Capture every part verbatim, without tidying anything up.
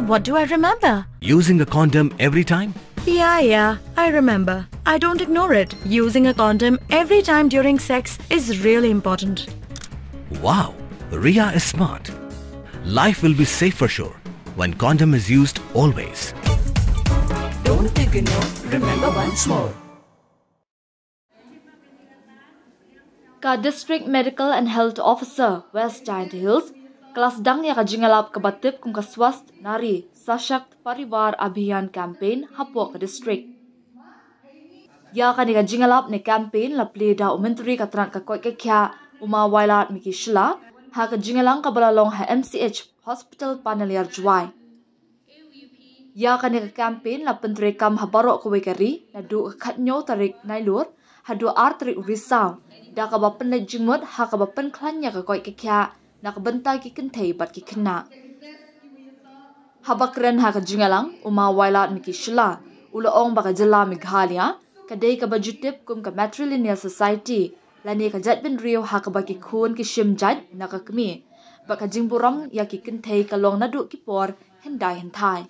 What do I remember? Using a condom every time? Yeah, yeah, I remember. I don't ignore it. Using a condom every time during sex is really important. Wow, Ria is smart. Life will be safe for sure when condom is used always. Don't ignore, remember once more. Ka District Medical and Health Officer, West Jaintia Hills, ka la sdang ïa ka jingïalap kaba tip kum ka Swasth Nari Sashakt Parivar Abhiyan Campaign hapoh ka district. Ïa kane ka jingïalap ne campaign la plie da u Myntri ka tnat ka koit ka khiah, u Ma Wailadmiki Shylla, ha ka jingïalang kaba la long ha M C H Hospital Panaliar, Jowai. Ïa kane ka campaign la pyntreikam ha baroh kawei ka ri naduh ka khathynñiew tarik Nailur haduh ar tarik u Risaw, da kaba pynleit jingmut ha kaba pynkhlaiñ ïa ka koit ka khiah na ka bynta ki kynthei bad ki khynnah. Haba kren ha ka jingïalang, u Ma Wailadmiki Shylla u la ong ba ka jylla Meghalaya ka dei kaba ju tip kum ka matrilineal society, lane ka jaitbynriew ha kaba ki khun ki shim jait na ka kmie, bad ka jingburom ïa ki kynthei ka long naduh ki por hyndai hynthai.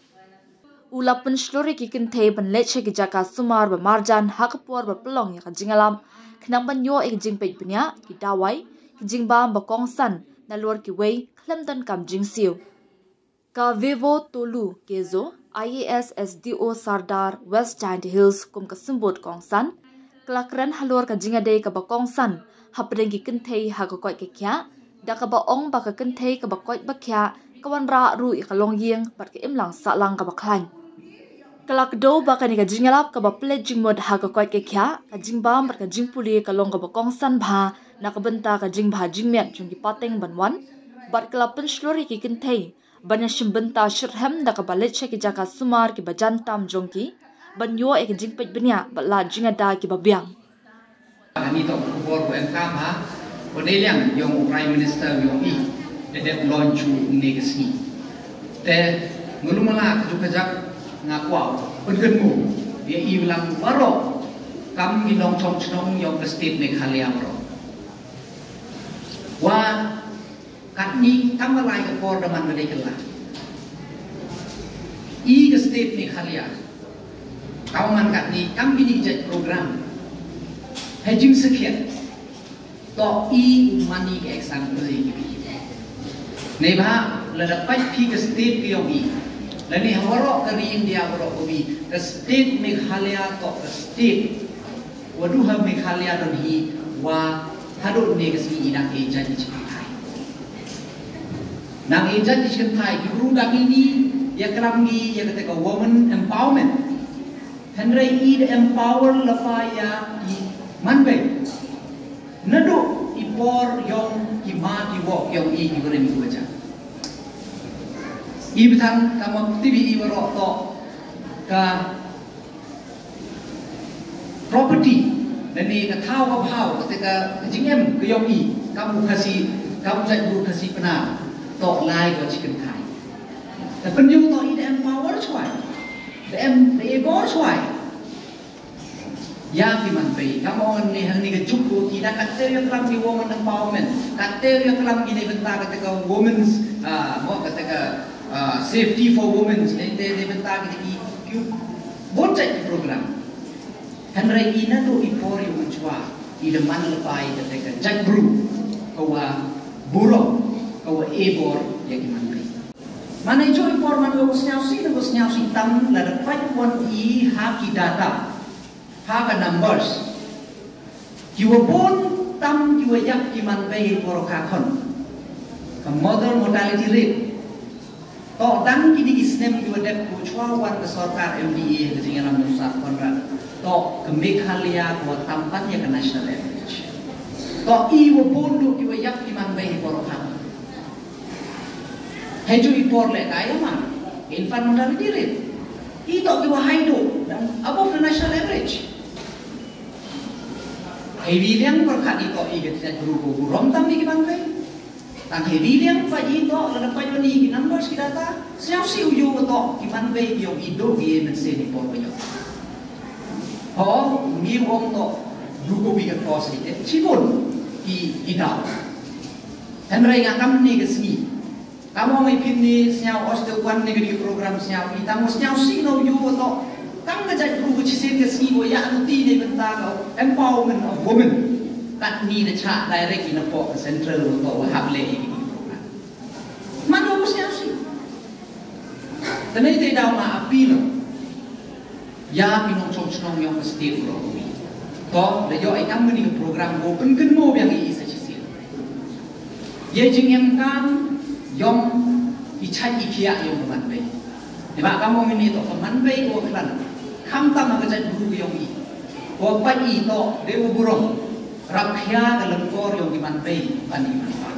U la pynshlur ïa ki kynthei ban leit sha ki jaka sumar ba marjan ha ka por ba pynlong ïa ka jingïalap, khnang ban ïoh ïa ki jingpeit bniah, ki dawai, ki jingbam ba kongsan, nalor kiwei khlem donkam jingsiew. Ka Vivotolu Kezo, I A S S D O Sardar, West Jaintia Hills, kum ka symbud kongsan, ka la kren halor ka jingïadei kaba kongsan hapdeng ki kynthei ha ka koit ka khiah, da kaba ong ba ka kynthei kaba koit ba khiah ka wanrah ruh ïa ka longïing bad ka imlang sahlang kaba khlaiñ. Ka la kdew ba kane ka jingïalap kaba pynleit jingmut ha ka koit ka khiah, ka jingbam bad ka jingpule ka long kaba kongsan bha na ka bynta ka jingbha jingmiat jong ki pateng ban wan, bad ka la pynshlur ïa ki kynthei ban ïashim bynta shitrhem da kaba leit sha ki jaka sumar kiba jan tam jong ki, ban ïoh ïa ki jingpeit bniah bad lad jingïada kiba biang. Ani to khubor ko em kam ha. Ko dei liang yong Prime Minister yong i. Te dep launch u ne ke sngi. Te ngulu mala ka juk kajak nga kwau. Pynken mu. Dia i lang baroh. Kam i nongchong chnong yong ke state Meghalaya baroh. Wa Katni kam ka lai ka por da man ka dei ka lai. I ka state Meghalaya. Kam man katni kam kini jait program. Hai jing sakhiat. To i mani ka example i ki. Nei ba lada pait phi ka state ka yong i. Lani ha waroh ka ri India waroh ka wi. Ka state Meghalaya to ka state Wa du ha Meghalaya don hi wa haduh ne ka sngi i nang e jait i chi kynthai. Nang e jait i chi kynthai ki bru dang ini ïa klam ngi ïa kata ka woman empowerment. Hynrei i da empower lypa ïa i manbei. Naduh i por yong ki ma ki wok yong i ki barim ki bajan. I bthan kama tibi i waroh to ka property lane ka thaw ka bhaw kata ka jingem ka yong i kam u Khasi kam jait bru Khasi Pnar to lai ko chi kynthai. Te pynjung to i da empower chwai da em da e bor chwai. Ya ki man pei kam ong ne hang ni ka juk ko ki da kate ya klam ki woman empowerment kate ya klam ki ne bynta kata ka women's ah mo kata ka ah, safety for women's ne te ne bynta ki ki ki bon jait ki program. Hynrei i naduh i por ïa u chwa i da man lypa ïa kata ka jait bru ka wa burom ka wa e bor ïa ki man ri. Man i joi por man ka wa sñiaw si da wa sñiaw si tam lada pait wan i ha ki data ha ka numbers. Ki wa bun tam ki wa ïap ki man bei por ka khon. Ka mother mortality rate. To dang kini ki snem ki wa dep ko chwa wan ka sorkar M D A ka jingïalam nusar Conrad. To ka Meghalaya ko wa tam pat ïa ka national average. To i wa bun du ki wa ïap ki man bei por ka khon. Hei ju i por le ka ïa ma infant mortality rate. I to ki wa high du dang above the national average. Hei wi liang por ka i to i ka tiat guru ko burom tam ni ki man bei. Tang hei wi liang pa i to la da pa i ni ki numbers ki data. Siap si u yu ko to ki man bei ki yong i do ki men se ni por ko yong. Ho ngi wong to du ko wi ka ko si te chibun ki i dau. Hynrei nga kam ni ka sngi. Kam ong i phin ni sñiaw os te wan ne ka dei program sñiaw i tang sñiaw si no yu to. Kam ka jait bru ka chisien ka sngi ko ya no ti ne bynta ka empowerment of women. Kat ni na cha direct i na pok ka central to hap le i program. Mano ko sñiaw si. Tanai te daw ma appeal. Ya ki nongchong chnong yong ka state ro. To da yo ai kam ni ka program ko pynkynmo biang i sa chisien. Ye jingem kam yong i chait i khiah yong ka man bei. Ni ba kam ong ni to ka man bei ko klan. Kam tam ka chait bru yong i. Ko pa i to de u burong. Rap khia ka lengkor yong ki man bei ban i man pa.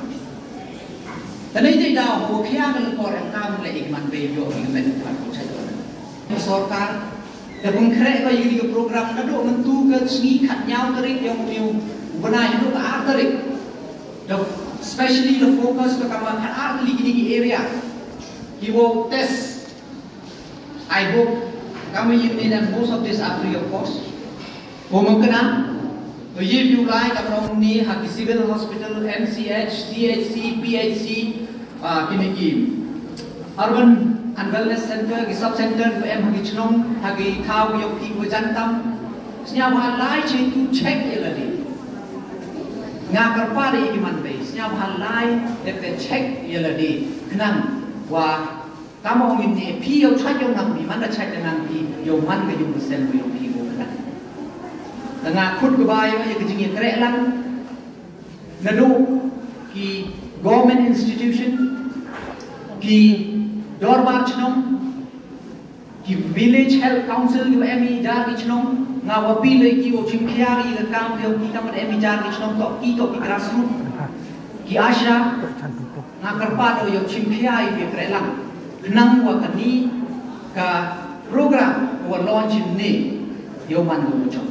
Tanai te daw ko khia ka lengkor em kam le i man bei yo i men pan ko chait. Sorkar da pynkhreh ba ïa ka program naduh mynta ka sngi khatñiaw tarik ïa u bnai haduh ka ar tarik. Da specially da focus ka kama khat ar tarik kini ki area. Ki wo test. I hope kama ïa ni most of this are free of cost. Ko mengkena to ïa u lai ka prong ni ha ki civil hospital, M C H, C H C, P H C, ah, kini ki urban and wellness center, ki sub center ki em ha ki chnong, ha ki thaw ki yok ki ko jantam. Sñiaw ba lai che tu check ïa lade. Nga kyrpad ïa ki man bei sñiaw ba lai dep te check ïa lade. Khnang wa kam ong ni phi yow chait yow nang phi man da chait nang phi yow man ka yung sen yow phi ko khnang. Nga khut ka ba ïa ka jingïakhreh lang. Naduh ki government institution, ki dorbar chnong, ki village health council ki em i jar ki chnong, nga wa appeal ïa ki wa chim khia ïa ka kam ki ki kam em i jar ki chnong to ki to ki grassroots, ki ASHA, nga kyrpad ïa chim khia ïa ki kre lang. Khnang wa kani ka program wa launch ni yow man ko chong.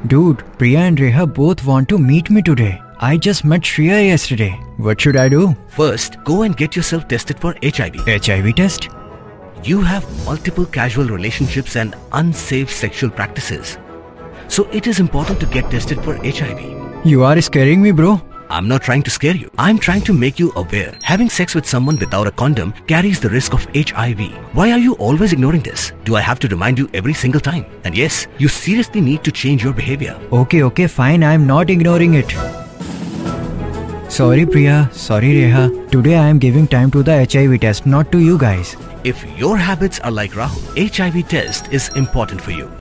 Dude, Priya and Reha both want to meet me today. I just met Shreya yesterday. What should I do? First, go and get yourself tested for H I V. H I V test? You have multiple casual relationships and unsafe sexual practices. So it is important to get tested for H I V. You are scaring me, bro. I'm not trying to scare you. I'm trying to make you aware. Having sex with someone without a condom carries the risk of H I V. Why are you always ignoring this? Do I have to remind you every single time? And yes, you seriously need to change your behavior. Okay, okay, fine. I'm not ignoring it. Sorry, Priya. Sorry, Reha. Today I am giving time to the H I V test, not to you guys. If your habits are like Rahul, H I V test is important for you.